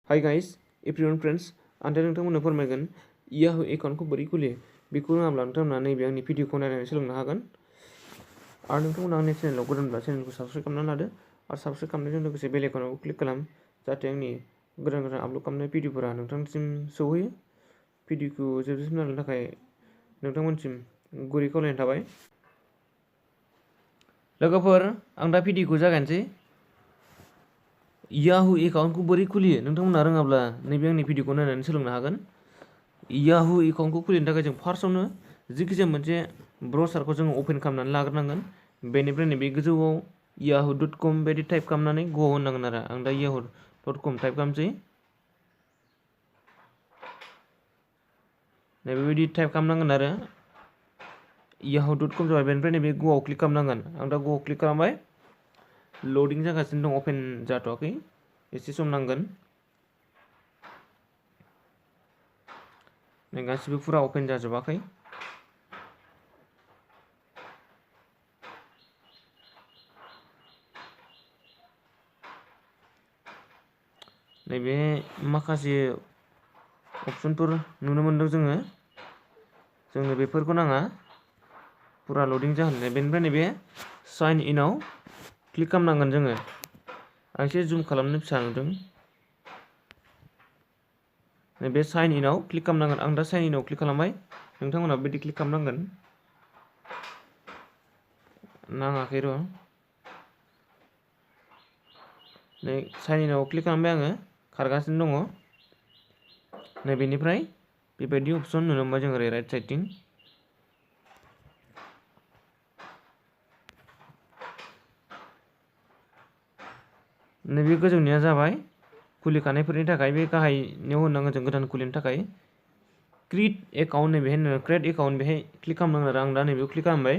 hi guys everyone friends आं दा नोंथांमोननो फोरमायगोन याहू एकाउन्टखौ बोरै खुलियो बेखौ रोङाब्ला नोंथांमोना नैबे आंनि भिडिअखौ नायनानै सोलोंनो हागोन आरो नोंथांमोना आंनि चेनेलाव गोदानब्ला चेनेलखौ साबस्क्राइब खालामनानै लादो आरो साबस्क्राइब खालामनायजों लोगोसे बेल आइकनआव क्लिक खालाम जाहाथे आंनि गोदान गोदान आपल'ड खालामनाय भिडिअफोरा नोंथांनिसिम सौहैयो भिडिअखौ जोबजासिम नायनो थाखाय नोंथांमोनसिम गुरै खावलायनाय थाबाय लोगोफोर आं दा भिडिअखौ जागायनोसै याहू एकाउन्टखौ बोरै खुलियो नोंथांमोना रोङाब्ला नैबे आंनि भिडिअखौ नायनानै सोलोंनो हागोन याहू एकाउन्टखौ खुलिनो थाखाय जों फार्स्टआवनो जिखिजाया मोनसे ब्राउजारखौ जों ओपन खालामनानै लाग्रोनांगोन बेनिफ्राय नैबे गोजौआव yahoo.com बायदि टाइप खालामनानै गो होनांगोन आरो आं दा yahoo.com टाइप खालामसै नैबेबायदि टाइप खालामनांगोन आरो yahoo.com जाबाय बेनिफ्राय नैबे गोआव क्लिक खालामनांगोन आं दा गोआव क्लिक खालामबाय लडिं जागासिनो दं ओपन जाथ'वाखै एसे सम नांगोन गासिबो फुरा ओपन जाजोबाखै नैबे माखासे अपसनफोर नुनो मोनदों जोंनो बेफोरखौ नाङा फुरा लडिं जाहोनो बेनिफ्राय नैबे साइन इनआव क्लिक खालामनांगोन जोङो आं एसे जुम खालामनो फिसा नुदों नैबे साइन इनआव क्लिक खालामनांगोन आं दा साइन इनआव क्लिक खालामबाय नोंथांमोनहा बिदि क्लिक खालामनांगोन नाङाखै र' नै साइन इनआव क्लिक खालामबाय आङो खारगासिनो दङ नैबेनिफ्राय बेबायदि अपसन नुनो मोनबाय जों ओरै राइट साइडथिं नैबे गोजौनिया जाबाय खुलिखानायफोरनि थाखाय बे गाहायनियाव होनांगोन जों गोदान खुलिनो थाखाय क्रिएट एकाउन्ट नैबेहाय क्रिएट एकाउन्ट बेहाय क्लिक खालामनांगोन आरो आं दा नैबेयाव क्लिक खालामबाय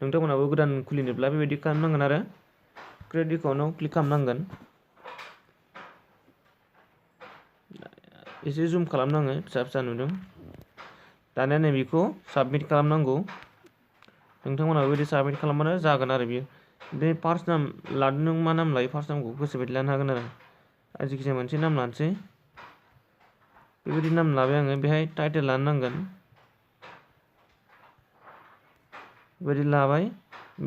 नोंथांमोनाबो गोदान खुलिनोब्ला बेबायदि खालामनांगोन आरो क्रिएट एकाउन्टआव क्लिक खालामनांगोन एसे जुम खालामनाङो फिसा फिसा नुदों दानिया नैबेखौ साबमिट खालामनांगौ नोंथांमोनाबो बेबायदि साबमिट खालामबानो जागोन आरो बेयो बे फार्स्ट नाम लादों नों मा नाम लायो फार्स्ट नामखौ गोसोबायदि लानो हागोन आरो जायखिजाया मोनसे नाम लानोसै बेबायदि नाम लाबाय आङो बेहाय टाइटेल लानो नांगोन बेबायदि लाबाय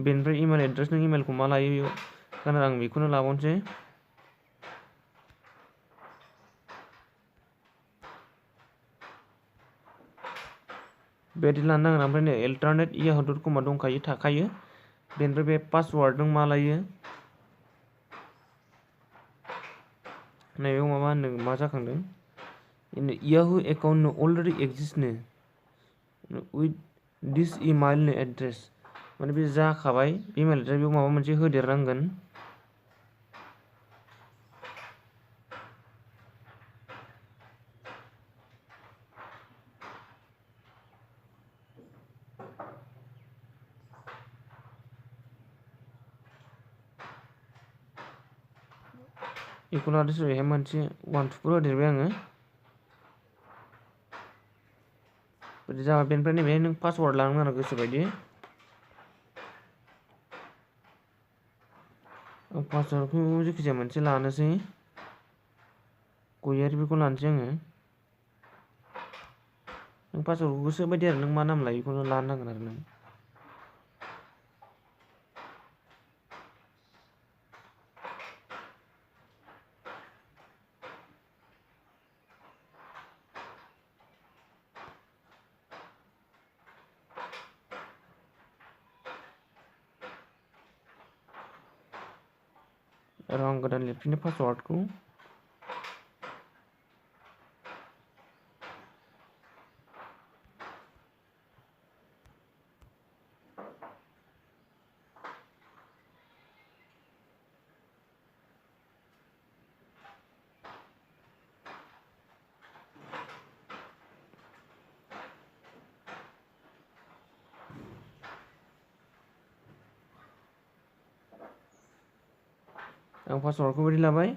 बेनिफ्राय इमेल एड्रेस नों इमेलखौ मा लायो बेयाव आं बेखौनो लाबावनोसै बेबायदि लानो नांगोन ओमफ्राय नै अल्टारनेट yahoo.com दंखायो थाखायो बेनिफ्राय बे पासवार्ड नों मा लायो नैबेयाव माबा होनदों मा जाखांदों Yahoo account already exist with this email address माने बे जाखाबाय इमेल एड्रेस बेयाव माबा मोनसे होदेरनांगोन इकुवल आदेस बेहाय मोनसे 1 2 होदेरबाय आङो बिदि जाबाय बेनिफ्राय नैबेहाय नों पासवार्ड लानांगोन आरो गोसोबायदि पासवार्डखौ जायखिजाया मोनसे लानोसै गयारिफोरखौ लानोसै आङो नों पासवार्डखौ गोसोबायदि आरो नों मा नाम लायो बेखौनो लानो नांगोन आरो नों आरो आं गोदान लिरफिनो पासवार्डखौ आं पासवार्डखौ बिदि लाबाय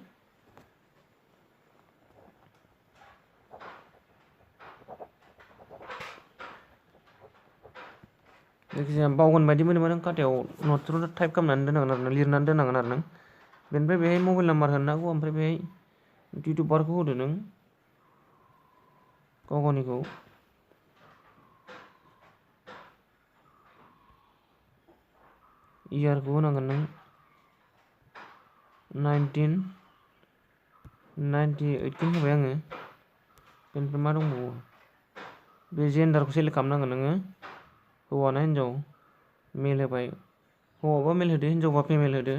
जायखिजाया बावगोन बायदि मोनोबा नों खाथायाव नटसफोर टाइप खालामनानै दोननांगोन आरो लिरनानै दोननांगोन आरो नों बेनिफ्राय बेहाय मबाइल नाम्बार होनो नांगौ ओमफ्राय बेहाय डिट अफ बार्थखौ होदो नों गाव गावनिखौ इयारखौ होनांगोन नों 1998 होबाय आङो बेनिफ्राय मा दंबावो बे जेन्डारखौ सेलेक्ट खालामनांगोन नोङो हौवा ना हिन्जाव मेल होबाय हौवाबा मेल होदो हिन्जावबा फिमेल होदो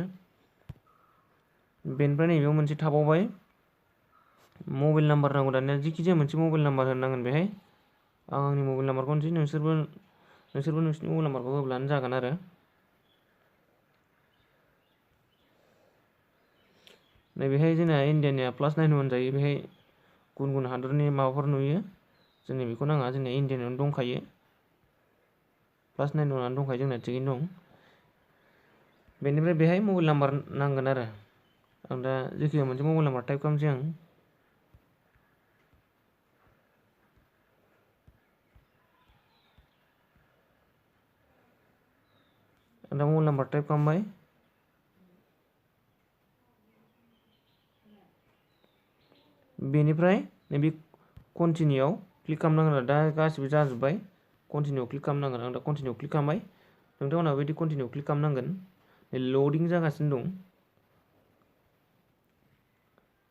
बेनिफ्राय नैबेयाव मोनसे थाबावबाय मबाइल नाम्बार नांगौ दानिया जिखिजाया मोनसे मबाइल नाम्बार होनांगोन बेहाय आं आंनि मबाइल नाम्बारखौ होनोसै नोंसोरबो नोंसिनि मबाइल नाम्बारखौ होब्लानो जागोन आरो नैबेहाय जोंना इन्डियानिया +91 जायो बेहाय गुबुन गुबुन हादरनि माबाफोर नुयो जोंनि बेखौ नाङा जोंना इन्डियानावनो दंखायो +91 दंखायो जोंना थिगैनो दं बेनिफ्राय बेहाय मबाइल नाम्बार नांगोन आरो आं दा जिखिजाया मोनसे मबाइल नाम्बार टाइप खालामसै आं दा मबाइल नाम्बार टाइप खालामबाय बेनिफ्राय नैबे कन्टिनिउआव क्लिक खालामनांगोन आरो दा गासिबो जाजोब्बाय कन्टिनिउआव क्लिक खालामनांगोन आं दा कन्टिनिउआव क्लिक खालामबाय नोंथांमोनहाबो बिदि कन्टिनिउआव क्लिक खालामनांगोन लडिं जागासिनो दं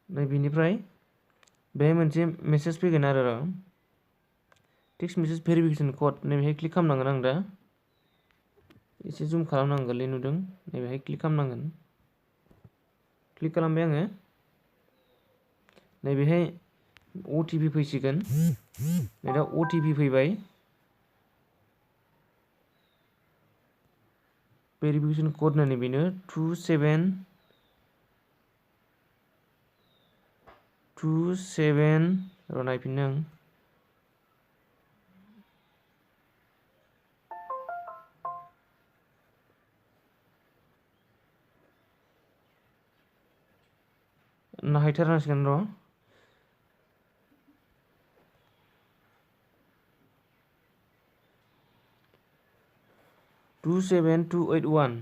नै बेनिफ्राय बेहाय मोनसे मेसेज फैगोन आरो टेक्स्ट मेसेज भेरिफिकेसन कड नैबेहाय क्लिक खालामनांगोन आं दा एसे जुम खालामनांगोन गोरलै नुदों नैबेहाय क्लिक खालामनांगोन क्लिक खालामबाय आङो नैबेहाय OTP फैसिगोन नै दा OTP फैबाय भेरिफिकेसन कड होननानै बेनो 2727 र' नायफिननो आं नायथारनांसिगोन र' 27281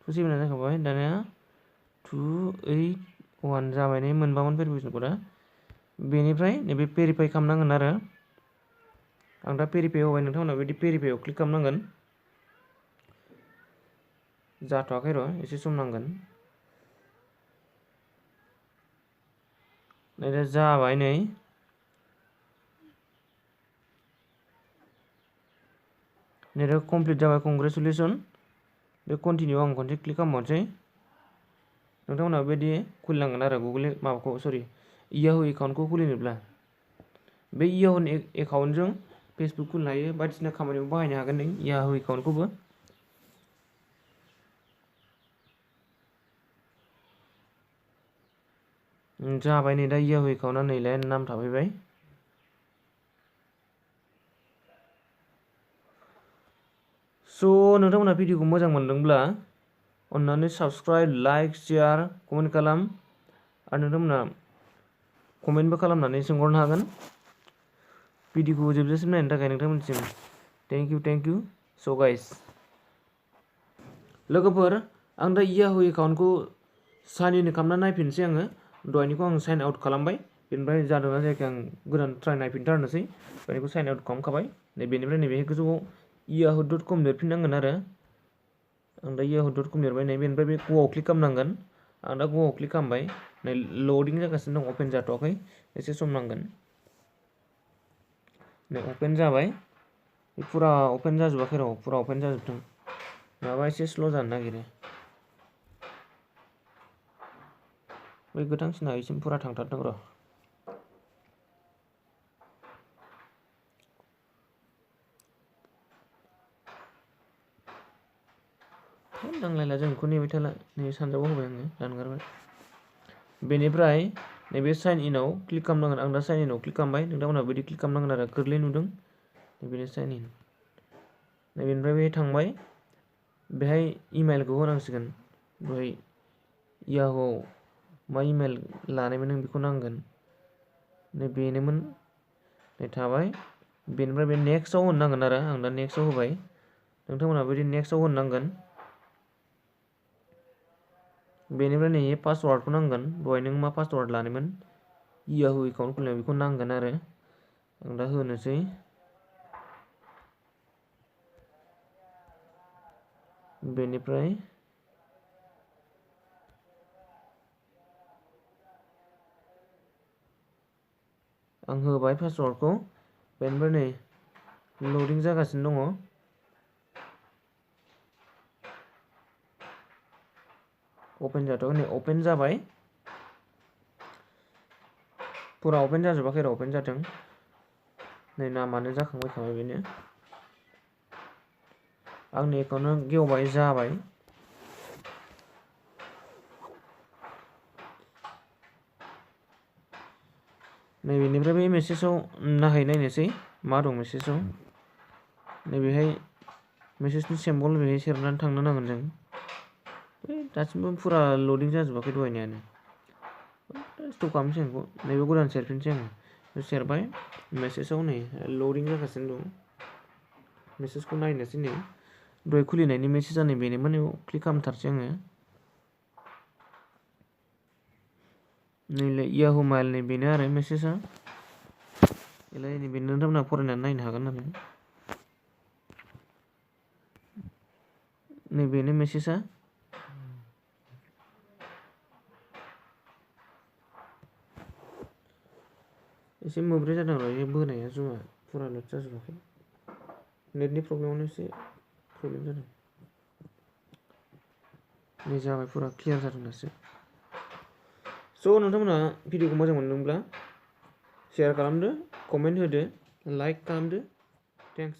271 जाखाबाय दानिया 281 जाबाय नै मोनबामोन भेरिफिकेसन क'डआ बेनिफ्राय नैबे भेरिफाइ खालामनांगोन आरो आं दा भेरिफाइ होबाय नोंथांमोना बिदि भेरिफाइआव क्लिक खालामनांगोन जाथ'वाखै र' एसे सम नांगोन नै दा जाबाय नै दा कमप्लिट जाबाय कंग्रेचुलेसन बे कन्टिनिउ आं खनसे क्लिक खालामबावनोसै नोंथांमोनहा बेबायदि खुलिनांगोन आरो गुगोल माबाखौ सरि याहू एकाउन्टखौ खुलिनोब्ला बे याहू एकाउन्टजों फेसबुक खुलिनो हायो बायदिसिना खामानियाव बाहायनो हागोन नों याहू एकाउन्टखौबो जाबाय नै दा याहू एकाउन्टआ नैलाय नाम थाफैबाय स' नोंथांमोनहा भिडिअखौ मोजां मोनदोंब्ला अन्नानै साबस्क्राइब लाइक शेयार कमेन्ट खालाम आरो नोंथांमोनहा कमेन्टबो खालामनानै सोंहरनो हागोन भिडिअखौ जोबजासिम नायनो थाखाय नोंथांमोनसिम थेंक इउ स' गाइस लोगोफोर आं दा याहू एकाउन्टखौ साइन इन खालामना नायफिनसै आङो दहायनिखौ आं साइन आउट खालामबाय बेनिफ्राय जादोंना जायाखै आं गोदान ट्राइ नायफिनथारनोसै दहायनिखौ साइन आउट खालामखाबाय बेनिफ्राय नैबेहाय गोजौआव yahoo.com लिरफिननांगोन आरो आं दा yahoo.com लिरबाय नै बेनिफ्राय बे ग'आव क्लिक खालामनांगोन आं दा ग'आव क्लिक खालामबाय नै लडिं जागासिनो दं अपेन जाथ'वाखै एसे सम नांगोन नै अपेन जाबाय फुरा अपेन जाजोबाखै र' फुरा अपेन जाजोबथों नङाबा एसे स्ल' जानो नागिरो बै गोथांसिना एसे फुरा थांथारदों र' नांलायला जों बेखौ नेबाय थाला नै सानजाबाव होबाय आङो दानगारबाय बेनिफ्राय नैबे साइन इनआव क्लिक खालामनांगोन आं दा साइन इनआव क्लिक खालामबाय नोंथांमोनहा बिदि क्लिक खालामनांगोन आरो गोरलै नुदों नैबेनो साइन इन नैबेनिफ्राय बे थांबाय बेहाय इमेलखौ होनांसिगोन बेहाय याहूआव मा इमेल लानायमोन नों बेखौ नांगोन नै बेनोमोन नै थाबाय बेनिफ्राय बे नेक्स्टआव होनांगोन आरो आं दा नेक्स्टआव होबाय नोंथांमोनहा बिदि नेक्स्टआव होनांगोन बेनिफ्राय नै पासवार्डखौ नांगोन दहाय नों मा पासवार्ड लानोमोन याहू एकाउन्ट खुलिनायाव बेखौ नांगोन आरो आं दा होनोसै बेनिफ्राय आं होबाय पासवार्डखौ बेनिफ्राय नै लडिं जागासिनो दङ ओपन जाथ'वाखै नै ओपन जाबाय पुरा ओपन जाजोबाखै र' ओपन जाथों नै नामानो जाखांबाय खोमा बेनो आंनि एकाउन्टआ गेवबाय जाबाय नैबेनिफ्राय बे मेसेजाव नायनोसै मा दं मेसेजाव नैबेहाय मेसेजनि सिम्बल बेहाय सेरनानै थांनो नांगोन जों दासिमबो फुरा लडिं जाजोबाखै दहायनियानो स्टप खालामनोसै आं नैबे गोदान सेरफिनसै आङो सेरबाय मेसेजाव नै लडिं जागासिनो दं मेसेजखौ नायनोसै नै दहाय खुलिनायनि मेसेजा नै बेनोमोन क्लिक खालामथारसै आङो नै याहू मेल नै बेनो आरो मेसेजा बेनो नोंथांमोनहा फरायनानै नायनो हागोन आरो नै बेनो मेसेजा एसे मोब्रै जादों र' बे बोनाया जुमा फुरा लोड जाजोबाखै नेटनि प्रब्लेमावनो एसे प्रब्लेम जादों नै जाबाय फुरा क्लियार जादों दासो स' नोंथांमोनहा भिडिअखौ मोजां मोनदोंब्ला शेयार खालामदो कमेन्ट होदो लाइक खालामदो थेंक्स